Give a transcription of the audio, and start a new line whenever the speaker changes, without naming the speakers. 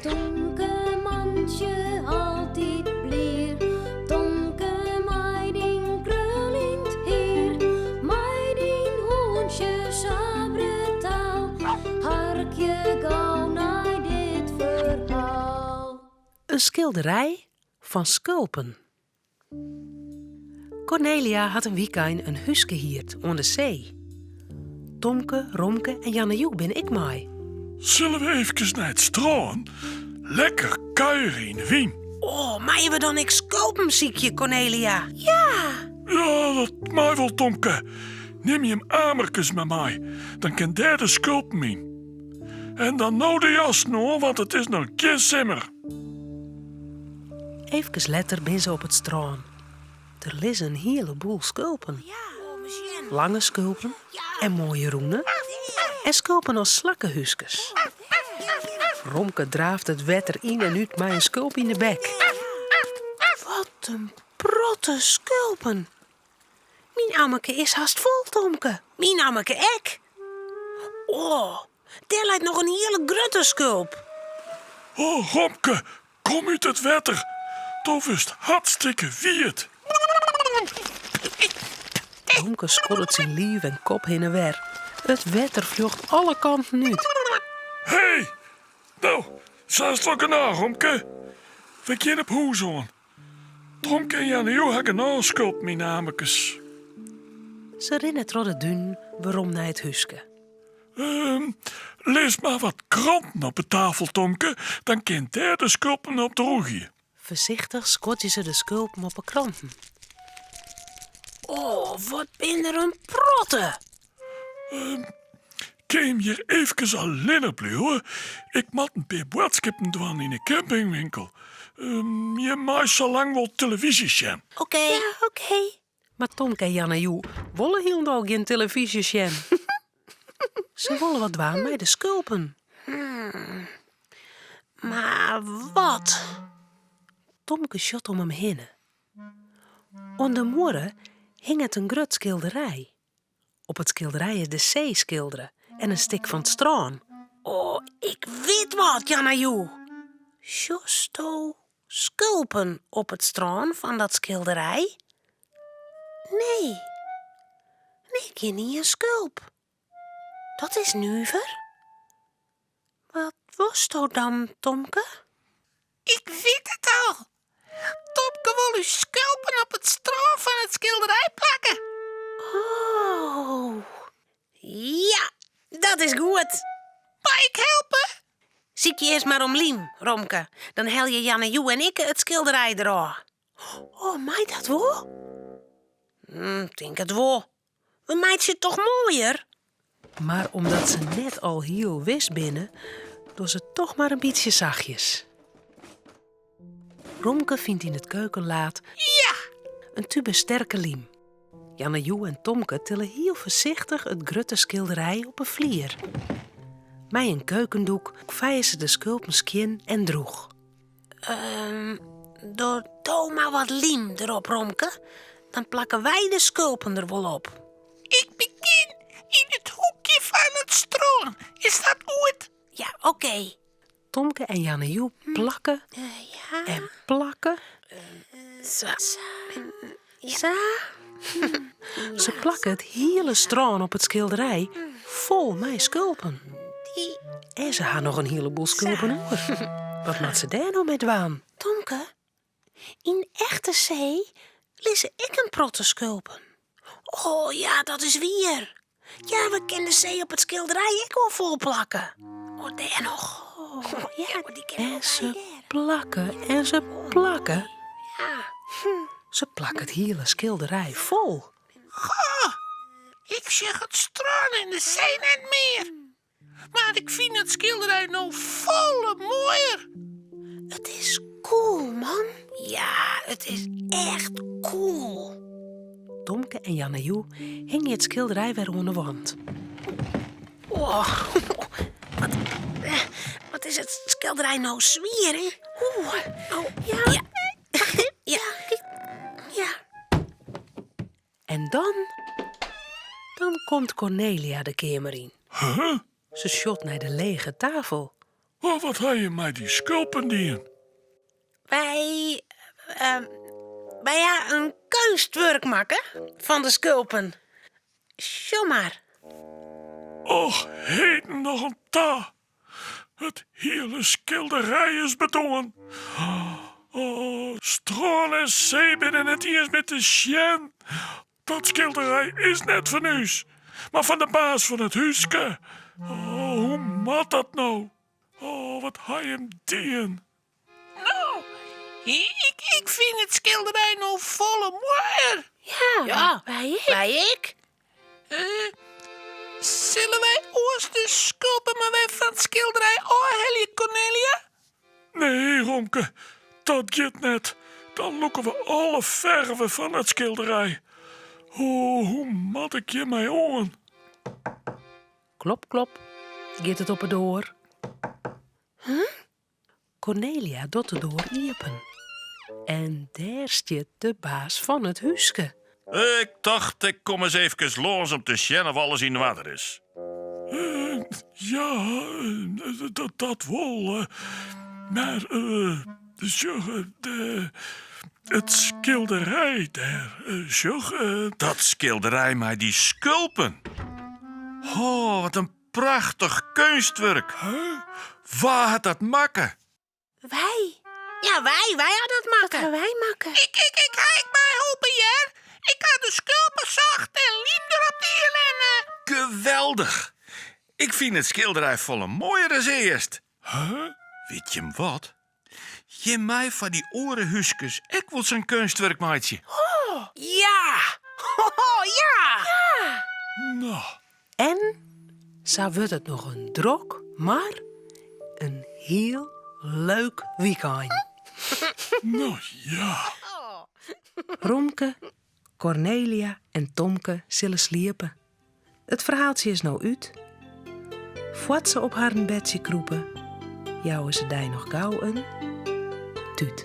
Tomke mantsje altyd blier, Tomke mei dyn kruljend hier, mei dyn hûntsje sa brutaal, harkje gau nei dit ferhaal.
In skilderij fan skulpen. Kornelia hat in wykein in húske hierd oan de see. Tomke, Romke en Jannejoe binne ek mei.
Sille we eefkes nei it strân? Lekker kuiere yn de wyn.
Oh, meie we dan ek skulpen sykje, Kornelia?
Ja! Ja, dat mei wol, Tomke. Nim jim amerkes mar mei, dan kin dêr de skulpen yn. En dan no de jassen oan, want it is noch gjin simmer.
Eefkes letter binne se op it strân. Der lizze in hiele boel skulpen. Lange skulpen en moaie rûne en skulpen as slakkehúskes. Romke draaft it wetter yn en út mei in skulp yn de bek. Wat in protte skulpen! Myn ammeke is hast fol, Tomke. Myn ammeke ek. Oh, dêr leit noch in hiele grutte skulp.
Oh, Romke, kom út it wetter. Do wurdst hartstikke wiet.
Romke skoddet syn liif en kop hinne wer. It wetter fljocht alle kanten út.
Hé, no, sa is it wol genôch, Romke. We gean op hûs oan. Tomke en Jannejoe ha genôch skulpen yn 'e amerkes.
Se rinne troch de dunen werom nei it húske.
Ehm, lis mar wat kranten op 'e tafel, Tomke, dan kin dêr de skulpen op droegje.
Foarsichtich skodzje se de skulpen op 'e kranten. Oh, wat bin der in protte!
Ehm, kin jim hjir eefkes allinnich bliuwe? Ik moat in pear boadskippen dwaan yn 'e campingwinkel. Ehm, jim meie sa lang wol telefyzje sjen.
Oké. Ja, oké. Mar Tomke en Jannejoe wolle hielendal gjin telefyzje sjen. Se wolle wat dwaan mei de skulpen. Mar wat? Tomke sjocht om him hinne. Oan de muorre hinget in grut skilderij. Op it skilderij is de see skildere en in stik fan it strân. Oh, ik wit wat, Jannejoe! Sjochsto skulpen op it strân fan dat skilderij? Nee, nee, gjin ien skulp. Dat is nuver. Wat wolsto dan, Tomke?
Ik wit it al. Tomke wol ús skulpen op it strân fan it skilderij plakke.
Oh, ja, dat is goed.
Mei ik helpe?
Sykje earst mar om lym, Romke. Dan helje Jannejoe en ik it skilderij derôf. Oh, mei dat wol? Tink it wol. We meitsje it toch moaier? Mar omdat se net alhiel wis binne, dogge se toch mar in bytsje sachtjes. Romke fynt yn it keukenlaad
Ja!
in tube sterke lym. Jannejoe en Tomke tille hiel foarsichtich it grutte skilderij op 'e flier. Mei in keukendoek feie se de skulpen skjin en drûch. Doch do mar wat lym derop, Romke. Dan plakke wy de skulpen der wol op.
Ik begjin yn it hoekje fan it strân. Is dat goed?
Ja, oké. Tomke en Jannejoe plakke en plakke. Sa. Sa. Se plakke it hiele strân op it skilderij fol mei skulpen. En se ha noch in hiele boel skulpen oer. Wat moat se dêr no mei dwaan? Tomke, yn echte see lizze ek in protte skulpen. Oh ja, dat is wier. Ja, we kinne de see op it skilderij ek wol fol plakke. Oh, dêr noch. Oh, ja, dy kinne En se plakke en se plakke. Ja. Se plakke it hiele skilderij fol.
Goh, ik sjoch it strân en de see net mear. Mar ik fyn it skilderij no folle moaier.
It is cool, man. Ja, it is echt cool. Tomke en Jannejoe hingje it skilderij wer oan de wand. Oh, wat, wat is it skilderij no swier, hè? Oeh, oh, ja. Ja. Ja. Ja. En dan, dan komt Cornelia de keamer yn.
Huh?
Se sjocht nei de lege tafel.
Oh, wat ha je mei dy skulpen dien?
Wy, ehm, wy ha in keunstwurk makke fan de skulpen. Sjoch mar.
Och, heden noch oan ta. It hiele skilderij is bedoarn. Oh, strân en see binne net iens mear te sjen. Dat skilderij is net fan ús, mar fan de baas fan it húske. Oh, hoe moat dat no? Oh, wat ha jim dien?
No, ik, ik fyn it skilderij no folle moaier.
Ja,
Ja,
wy ek.
Wy ek.
Eh, sille wy oars de skulpen mar wer fan it skilderij ôfhelje, Cornelia?
Nee, Romke, dat giet net. Dan lûke we alle ferve fan it skilderij. Oh, hoe moat ik hjirmei oan?
Klop, klop, giet it op 'e doar. Cornelia docht de doar iepen. En dêr stiet de baas fan it húske.
Ik tocht, ik kom ris eefkes lâns om te sjen of alles yn oarder is.
Ja, dat, dat wol. Mar sjoch, it skilderij dêr, sjoch.
Dat skilderij mei dy skulpen. Oh, wat in prachtich keunstwurk. Wa hat dat makke?
Wy.
Ja, wy, wy ha dat makke.
Dat ha wy makke.
Ik, ik, ik ha ek meiholpen, hear. Ik ha de skulpen socht en lym derop dien en... Eh,
Geweldich! Ik fyn it skilderij folle moaier as earst.
Huh?
Wit jim wat? Jim mei foar dy oare húskes ek wol sa'n keunstwurk meitsje.
Oh, ja! Oh, ja!
Ja!
No.
En sa wurdt it noch in drok, mar in hiel leuk wykein.
No ja.
Romke, Cornelia en Tomke sille sliepe. It ferhaaltsje is no út. Foar't se op harren bedsje krûpe, jouwe se dy noch gau in tút.